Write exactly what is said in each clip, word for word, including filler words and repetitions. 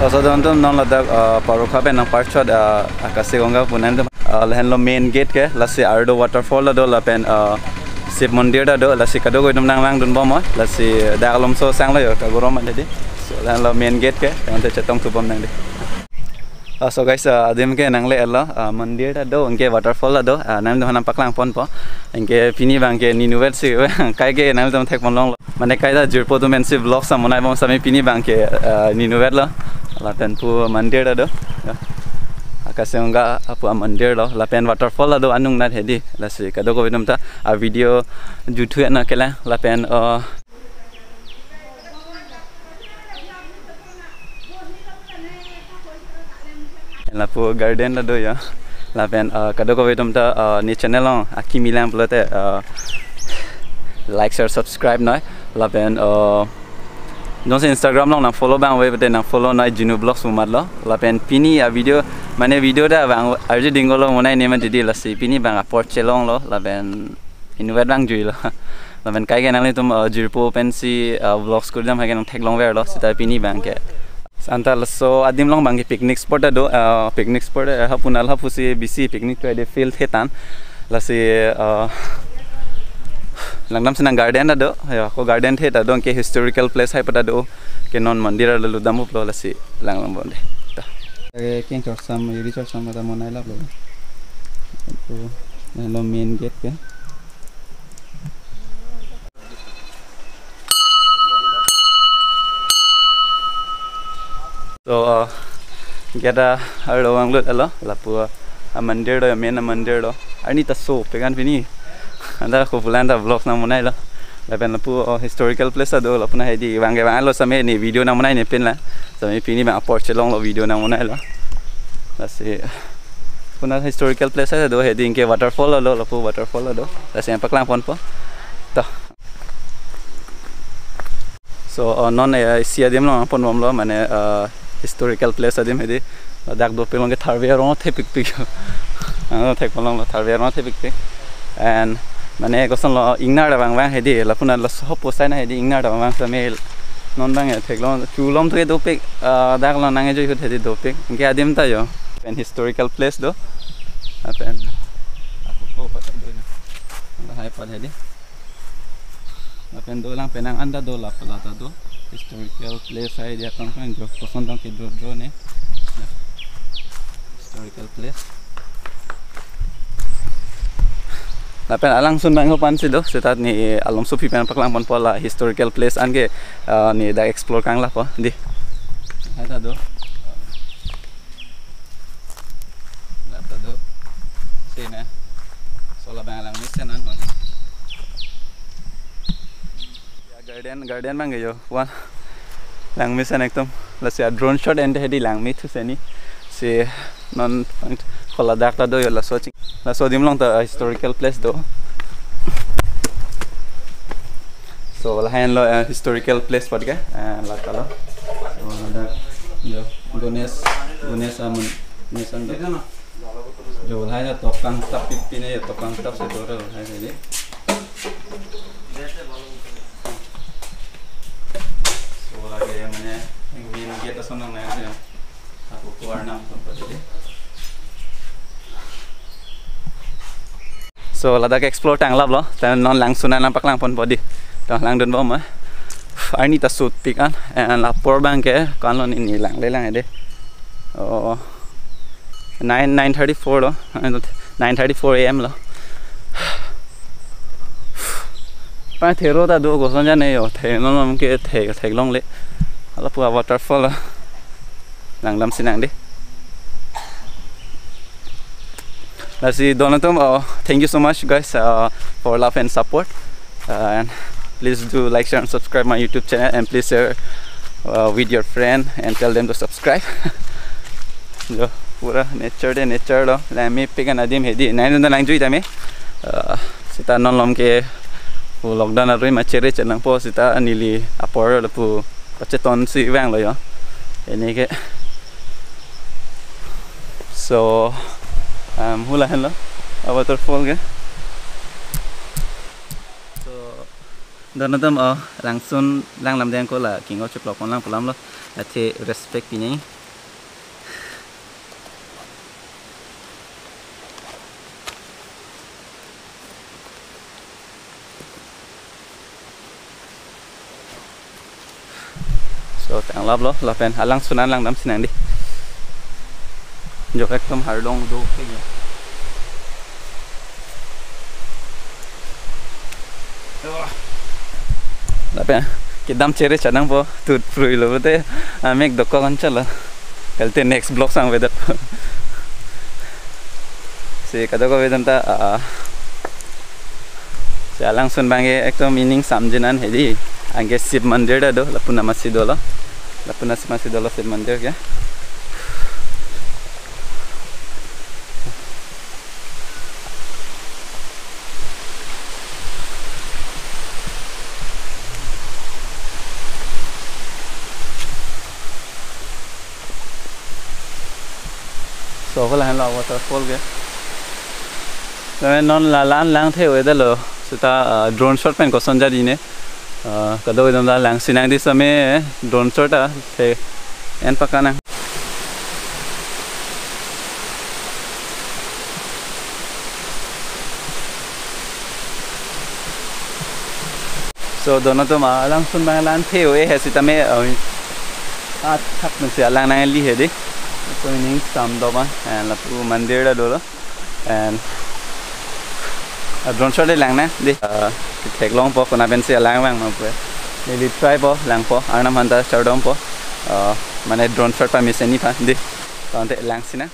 Laso don atum non ladak, ah, Parokha pen nangparchot, ah, Akashi Ganga pu nangtum, ah, lahenlo main gate ke, lasi ardo waterfall ta do lapen, ah, Shiv Mandir ta do, lasi kadokave atum nanglangdunbom, lasi dak alomso sanglo yo, kagorom ante di. So lahenlo main gate ke, ante chetongthu bom nang di. Ah, so guys, ah, adim ke nangle-etlo, ah, mandir ta do, anke waterfall ta do, ah, nangtum aphan nangpaklangponpo. Anke pini abang ke ne inutvet si, kaike nangtum thekponlonglo. Mane kaita jirpo atum pensi vlog sam bonaibom setame pini abang ke, ah, ne inutvetlo. Lapen pu mandir ta do. Ya. Akashi Ganga pu amandir lo. Lapen waterfall ta do anung nat hedi. Lasi kadokave atum ta avideo juthu na kelang. Lapen, ah, lapu garden ta do ya. Lapen, ah, kadokave atum ta, ah, ne channel along akimi lang pulote, ah, like, share, subscribe noi. Lapen, ah, jongsi Instagram along nangfollow abang ave pulote nangfollow noi Jinu Vlogs pu matlo. Lapen pini avideo, mane video ta abang arju dingkolo monai ne mati di, lasi pini abang apor chelonglo. Lapen inutvet abang juilo. Lapen kaike nanglitum, ah, jirpo pensi, ah, vlogs kuri dam kaike nangtheklongverlo seta pini abang ke. Anta laso adim along abang ke picnic spot ta do, ah, picnic spot, ah, hapu nal hapusi bisi picnic klemde field thetan. Lasi, ah, langdamsi nang garden ta do, ya, ko garden the ta do, anke historical place hai pu ta do, ke non mandir ta lutdam uplo lasi langlongbom de. Ta. Ke keng chorsam, iri chorsam ta monai laplo. Pu, lahenlo main gate ke. So, uh, gate arlo vanglut alo, lapu, uh, amandir do, main amandir do. Arni ta sopik an pini. Anta ko pulang ta vlog nangbonailo. Lapen lapu, uh, historical place ta do, lapu na hedi vang ke vanglo setame ne video nangbonaine pinlang. Setame pini abang apor chelonglo video nangbonailo. Lasi, pu na historical place ta do, hedi anke waterfall lo, lapu waterfall ta do. Lasi nangpaklangponpo. To. So, uh, non, eh, isi adim along nangponbomlo, mane, uh, historical place adim hedi. Ladak dopik along ke tharve arong thepikpik. Ang thekponlonglo tharve arong thepikpik. And mane kosonlo ingnar ta vangvang hedi, lapu na laso hopo sai na hedi ingnar ta vangvang setame non abang ya theklong, chulom thu ke dopik, ah, dak along nangkejui ahut hedi dopik. Anke adim ta yo. Pen historical place do. Lapen ako ko pa do. Lahai pa hedi. Lapen dolang penang anta do, lap lata do. Historical place hai dia tong kan jo koson tong ke dro dro ne. Historical place. Lapen alangsun abang ho pensi do, seta ne alomso aphi pen paklangponpo la historical place anke, ah, ne dak explore kanglapo di. Hai ta do. Lata do. Sini. So labang langmesen an. Ya, garden, garden abang yo. Wan. Langmesen ekdom. Lasi a drone shot ante hedi langme thu seni. Si non ko ladak ta do yo laso ching. Laso adim along ta historical place do. So lahenlo, eh, historical place pat ke, eh, lata lo. So ladak yo Ganesh, Ganesh amun nisan do. Yo lahai na tokang tap pipine yo tokang tap si do lahai ni. So lake mane main gate ason nang na yo. Ako ko arnam pon pati. So ladak explore tanglaplo, ta non langsun an nangpaklangponpo di. To langdunbom, eh. Arni ta sopik an, and la apor abang ke, ko-anlo ne langlelang hedi. Oh, nine, nine thirty-four lo, nine thirty-four A M lo. Pa thero ta do koson jane yo, the non ke the theklongle. Lapu a waterfall lo. Langdamsi nang di. Lasi don atum, uh, thank you so much, guys, uh, for love and support. Uh, and please do like, share, and subscribe my YouTube channel, and please share, uh, with your friend and tell them to subscribe. Jo, pura nature de nature lo. Langmepik an adim hedi. Nai nunda langjuitame. Uh, seta non alom ke, pu lockdown arui ma chere chenangpo seta neli apor lapu pachetonsi vanglo yo. Ini ke. So, um, hula henlo, a waterfall ke. So, Don atum, oh, langsun lang lam deng ko la king o chuklo kon lang pulam lo. Athe respect pinai. So, tang lap lo, lapen alangsun an lang dam sinang di. Jo ekdom harlong do ke ya. Lapen kedam chere chanang po, tut prui lo te, amek dokok an chalo. Kalte next vlog sang vedet. Si kadokave dam ta, ah, si alangsun abang ke ekdom ining samjin an hedi. Anke Shiv Mandir ta do, lapu na masi dolo. Lapu na si masi dolo Shiv Mandir ke. So, ko lahenlo waterfall ke. Tame non la lan lang the-o-e detlo. Seta, ah, drone shot pen koson jadi ne. Ah, kadokave dam ta lang sinang di same drone shot athe en pakanang. So, don atum, ah, alangsun abang lan the-o-e he sitame, ah, athak nang si alang nangli hedi. So, ining sam do ba, and lapu mandir ta dolo. And, ah, drone shot de lang na, di. Ah, theklong po, kona pen si alang vang ma pu. Neli try po, lang po, Arnam hanta chardom po. Ah, mane drone shot pamesen ni pha, di. Tangte lang sinang.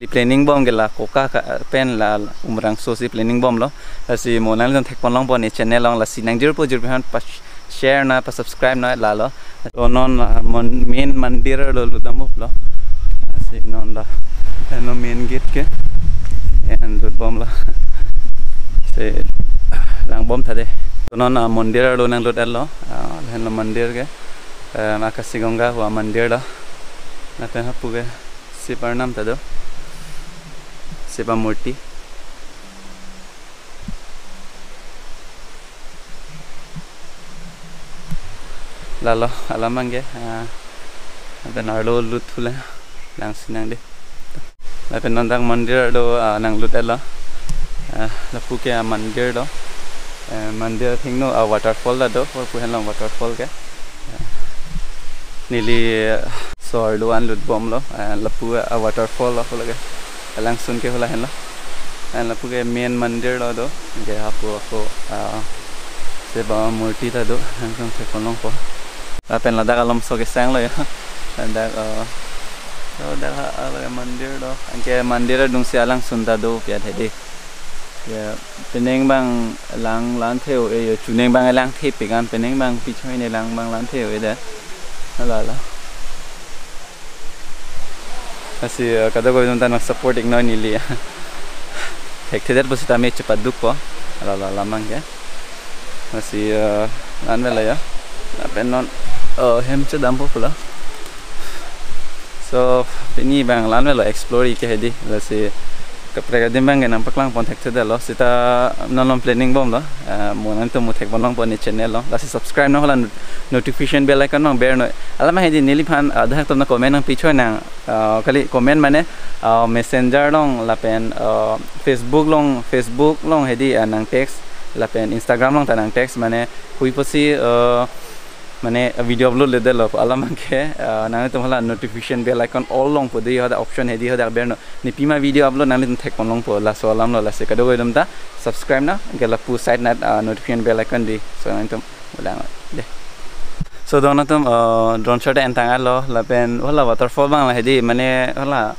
Planning bom ke la Koka ka, pen la Umrangso si planning bomlo. Lasi mo nanglitum thekpon longpo ne channel along, lasi nang jirpo jirpi aphan pa share noi, pa subscribe noi lalo. To non, ah, mon, main mandir arlo lut dampo pulo. Lasi non la, henlo main gate ke. En lut bomlo. Si lang bom tha dei. To non, ah, mandir arlo nang lut etlo. Ah, henlo mandir ke. Eh, Akashi Ganga pu amandir lo. Lapen hapu ke Shiv Arnam ta do. Shiv amurti. Lalo, alam abang ke, ah, lapen arlo lut thu le, lang si nang dei. Lapen non dak mandir arlo, ah, nang lut etlo. Ah, lapu ke amandir lo. Eh, mandir athengno awaterfall ta do, hor pu henlo waterfall ke. Eh, neli, eh, so arlo an lut bomlo, eh, lapu awaterfall lo hala ke. Alangsun ke hala henlo. Eh, lapu ke main mandir lo do, ke hapu ako, ah, Shiv amurti ta do, langsung thekpon longpo. Lapen ladak alomso kesang lo ya. Ladak, eh, so dak ha, hala ke mandir lo. Anke mandir adungsi alangsun ta do, pi athe dei. Ya, penang abang lang lanthe o e, ya, chunang abang langthepik an, penang abang pichoi ne lang abang lanthe o e da. Hala la. Lasi, eh, kadokave atum ta nang support iknoi neli. Thekthedet pusitame chepadukpo. Hala la alam abang ke. Lasi, eh, lanvelo ya. Lapen non, eh, hem chedampo pulo. So, pini abang lanvelo explore ke hedi. Lasi kaprek adim abang ke nang paklangpon thekthedetlo. Sita non along planning bomlo. Ah, mo nangtum mo thekpon longpo ne channel along. Lasi subscribe non hala not-, notification bell icon abang ber noi. Alam hedi neliphan, ah, dak atum nang comment nang pichoi nang, ah, kali comment mane, ah, Messenger along lapen, ah, Facebook along, Facebook along hedi, ah, nang text lapen Instagram along ta nang text mane hui pusi, ah, mane video upload ledetlo pu alam abang ke, ah, nangtum hala notification bell icon all longpo dei, hadak option hedi hadak ber noi. Ne pima video upload nanglitum thekpon longpo, laso alam lo. Lasi kadokave atum ta subscribe non, anke lapu side nat, ah, notification bell icon dei. So nangtum ulang dei. So dong atum, ah, drone shot en tang etlo, lapen hala waterfall abang la hedi, mane hala,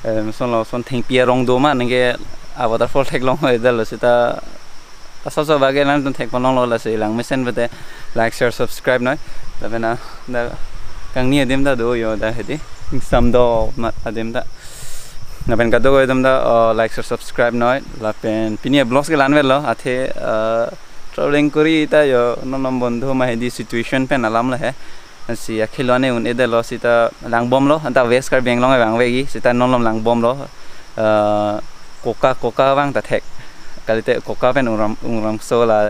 eh, son lo son thengpi arong do ma, anke awaterfall theklong ho edetlo sita. Laso so abang ke nangtum thekpon longlo, lasi lang mesen pute like, share, subscribe noi. Lapen na, na kangni adim ta do yo da hedi. Ingsam do mat adim ta. Lapen kadokave atum ta, uh, like, share, subscribe noi. Lapen pini vlogs ke lanvelo athe, uh, traveling kori ta yo non along bondho ma hedi situation pen alam lo he. Si akhilo ane un-edetlo sita lang bomlo, anta West Karbi Anglong abang vegi, sita non along lang bomlo. Eh, Koka, Koka abang ta thek. Kalite Koka pen Umram, Umrangso la.